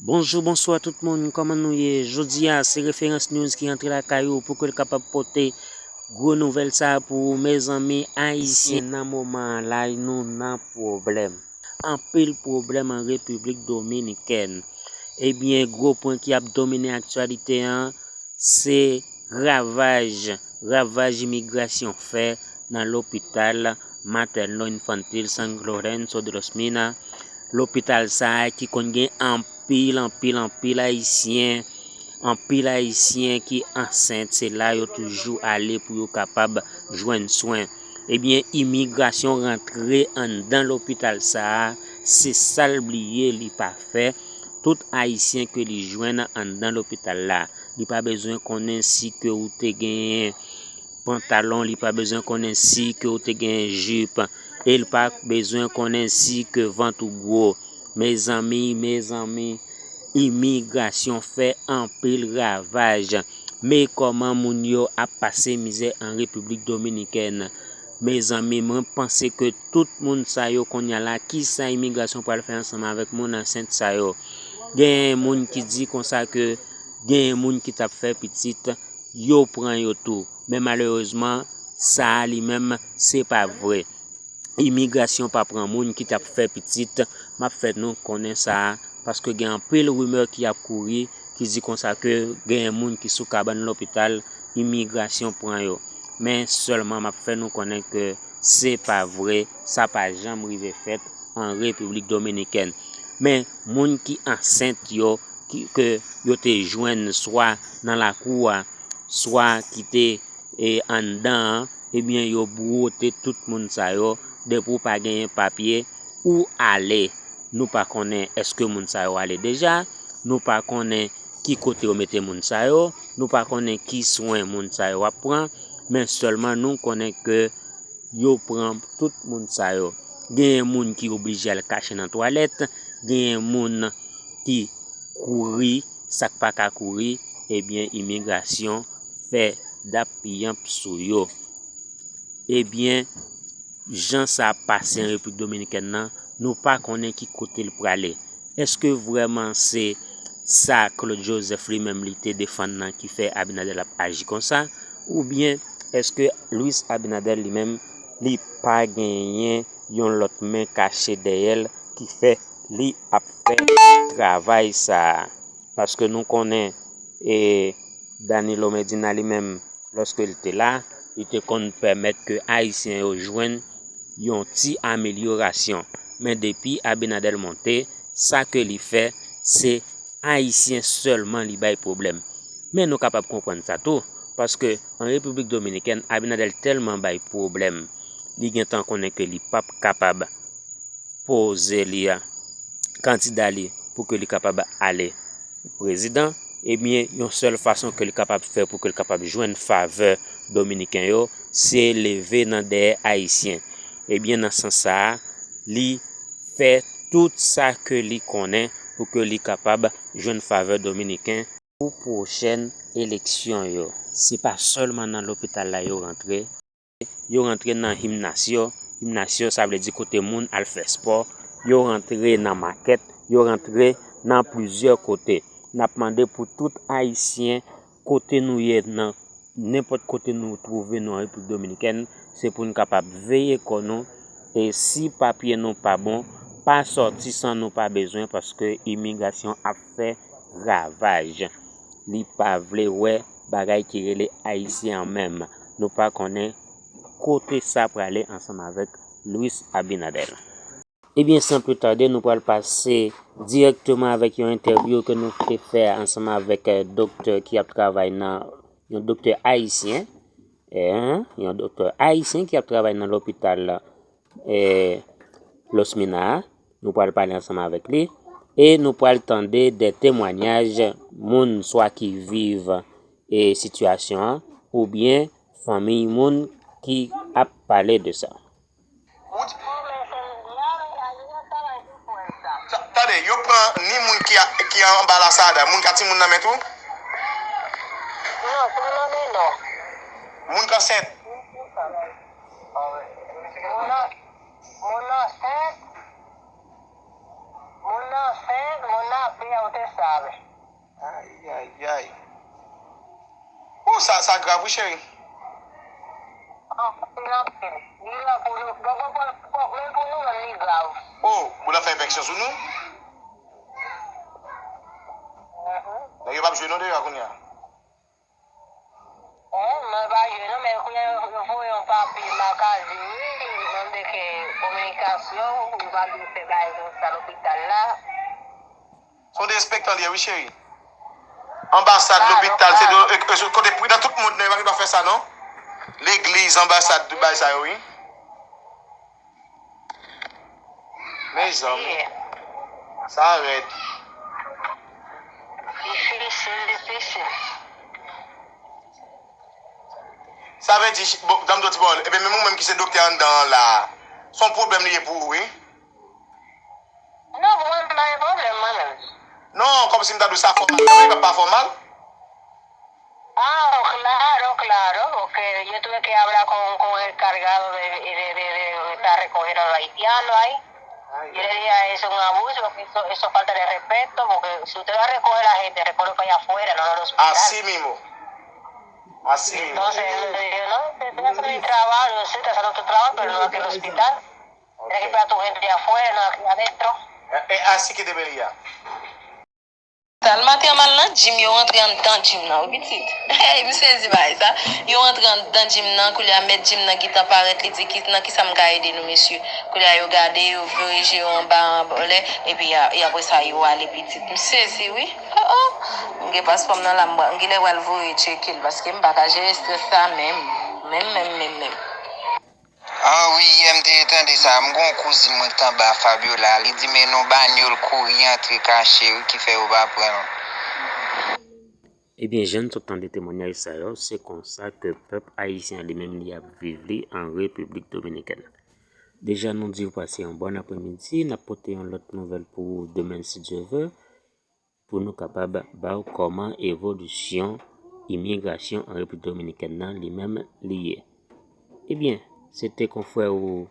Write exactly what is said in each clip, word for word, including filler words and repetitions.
Bonjou, bonswa tout moun, kòman nou ye? Jodi a, se Referans News ki rantre lakay ou pou ke l kapab pote gwo nouvèl sa a pou ou, mezanmi, ayisyen nan moman an la, nou nan pwoblèm. Anpil pwoblèm an Repiblik Dominikèn. Ebyen, gwo pwen ki ap domine aktyalite an, se ravaj, ravaj imigrasyon fè nan lopital Materno Infantil San Lorenzo de los Mina. Lopital sa a ki konn gen anpil, anpil, anpil ayisyen, anpil ayisyen ki ansent, se la yo toujou ale pou yo kapab jwenn swen. Ebyen, imigrasyon rantre anndan lopital sa a, se sa l bliye li pa fè. Tout ayisyen ke li jwenn anndan lopital la, li pa bezwen konnen si ke ou te genyen pantalon, li pa bezwen konnen si ke ou te genyen jip, e li pa bezwen konnen si ke vant ou gwo. Mezanmi, mezanmi, imigrasyon fè anpil ravaj. Men kòman moun yo ap pase mizè an Repiblik Dominikèn. Mezanmi, mwen panse ke tout moun sa yo kounye a la, kisa imigrasyon pral fè ansanm avèk moun ansent sa yo? Genyen moun ki di konsa ke genyen moun ki t ap fè pitit, yo pran yo tou. Men malerezman, sa a li menm, se pa vre. Imigrasyon pa pran moun ki t ap fè pitit. M ap fè nou konnen sa a, paske gen anpil rimè ki ap kouri, ki di konsa ke genyen moun ki sou kabann lopital, imigrasyon pran yo. Men sèlman m ap fè nou konnen ke se pa vre, sa pa janm rive fèt an Repiblik Dominikèn. Men moun ki ansent yo, ki, ke yo te jwenn swa nan lakou a, swa ki te, e, anndan an, ebyen, yo bwote tout moun sa yo. Depi w pa genyen papye, ou ale. Nou pa konnen èske moun sa yo ale deja, nou pa konnen ki kote yo mete moun sa yo, nou pa konnen ki swen moun sa yo ap pran, men sèlman nou konnen ke yo pran tout moun sa yo. Genyen moun ki oblije al kache nan twalèt, genyen moun ki kouri, sa k pa ka kouri, ebyen, imigrasyon fè dap piyanp sou yo. Ebyen, jan sa ap pase an Repiblik Dominikèn nan, nou pa konnen ki kote l prale. Èske vrèman se sa Claude Joseph li menm li te defann nan ki fè Abinader ap aji konsa? Oubyen èske Luis Abinader li menm li pa genyen yon lòt men kache dèyè l ki fè li ap fè travay sa a? Paske nou konnen, e, Danilo Medina li menm, lòske l te la, li te konn pèmèt ke Ayisyen yo jwenn yon ti amelyorasyon. Men depi Abinader monte, sa ke li fè, se Ayisyen sèlman li bay pwoblèm. Men nou kapab konprann sa tou, paske an Repiblik Dominikèn, Abinader tèlman bay pwoblèm, li gentan konnen ke li p ap kapab poze li a, kandida li pou ke li kapab ale prezidan, ebyen, yon sèl fason ke li kapab fè pou ke li kapab jwenn favè dominiken yo, se leve nan dèyè ayisyen. Ebyen, nan sans sa a, li fè tout sa ke li konnen pou ke li kapab jwenn favè dominiken pou pwochèn eleksyon yo. Se pa sèlman nan lopital la yo rantre, yo rantre nan Gimnasio. Gimnasio, sa vle di kote moun al fè spò. Yo rantre nan makèt, yo rantre nan plizyè kote. N ap mande pou tout ayisyen, kote nou ye, nan nenpòt kote nou twouve nou an Repiblik Dominikèn, se pou n kapab veye kò nou. E si papye nou pa bon, pa sòti san nou pa bezwen, paske imigrasyon ap fè ravaj. Li pa vle wè bagay ki rele ayisyen an menm. Nou pa konnen kote sa prale ansanm avèk Luis Abinader. Ebyen, san pli tade, nou pral pase dirèkteman avèk yon entèvyou ke nou te fè ansanm avèk, eh, doktè ki ap travay nan, yon doktè ayisyen, eh, yon doktè ayisyen ki ap travay nan lopital, eh, Los Mina a. Nou pral pale ansanm avèk li e nou pral tande de temwanyaj moun swa ki viv, eh, sitiyasyon an oubyen fanmiy moun ki ap pale de sa. Tande, yo pran ni moun ki a, ki anba lasada, moun ka timoun nan men tou? Non, se nan men non. Moun k ansent? Moun an-, moun ansent. Moun nan fèb, moun nan ap peye, ou te sav. Ay, ay, ay. Oh, sa, sa grav, wi, cheri. Anpil, anpil. Li la pou nou, bon, bon, bon, bon, menm pou nou menm, li grav. Oh, moun nan fè enfeksyon sou nou? Mhm. Nèg yo p ap jwe non deyò kounye a. Eh, mwen pa jwe non, men kounye a yo, yo voye yon papye lakay li, wi, li mande ke kominikasyon, li pa dwe fè bagay konsa lopital la. Se yon derespektan li ye, wi, cheri. Anbasad, lopital, se de, e, e, kote pridan tout moun, nèg pa gen dwa fè sa, non. Legliz, anbasad, tout bagay sa yo, wi. Mezanmi. Sa rèd. Difisil, difisil. Sa vle di, bon, dan m di w ti pawòl, ebyen, menm ou menm ki se doktè anndan an la, se yon pwoblèm li ye pou ou, wi. No, mwen pa gen pwoblèm, mwen menm. Non, kòmsi m ta di w sa fè w mal, non, li p ap pa fè w mal. Ah, oh, claro, claro, porque yo tuve que hablar con, con el cargado de, de, de, de, de estar recogiendo a los haitianos ahí. Yo le dije a eso un abuso, porque eso, eso falta de respeto, porque si usted va a recoger a la gente, recójalo para allá afuera, no en el hospital. Así mismo. Así mismo. Entonces, él le dijo, no, usted está haciendo mi trabajo, yo sé, está haciendo tu trabajo, pero no aquí en el hospital. Tienes que esperar a tu gente allá afuera, no aquí adentro. E, e así que debería. Talma te mal nan gym, yo rantre anndan gym nan, wi pitit. Hey, m sezi bagay sa. Yo rantre anndan gym nan, koulye a mèt gym nan gentan parèt, li di, "Ki, nan ki sa m ka ede nou, mesye?" Koulye a yo gade, yo voye je yo anba, anlè, epi a, e apre sa, yo ale pitit. M sezi, wi. Oh, oh. M gen paspò m nan la, m pral, m gen lè pral voye tcheke l, paske m pa ka jere estrès sa menm. Menm, menm, menm, menm. Ah wi, yè m te tande sa. M gon kouzin mwen k t anba Fabiola, li di men non banyòl kouri antre kache wi ki fè yo pa pran l. Ebyen, jan n sot tande temwanyaj sa yo, se konsa ke pèp ayisyen an li menm li ap viv li an Repiblik Dominikèn. Deja nou di w pase yon bòn apremidi, n ap pote yon lòt nouvèl pou ou demen si Dye vle. Pou nou kapab ba w kòman evolisyon imigrasyon an Repiblik Dominikèn nan li menm li ye. Ebyen, se te konfrè ou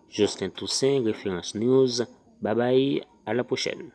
Jocelyn Toussaint, Référence News. Babay, a la pwochèn.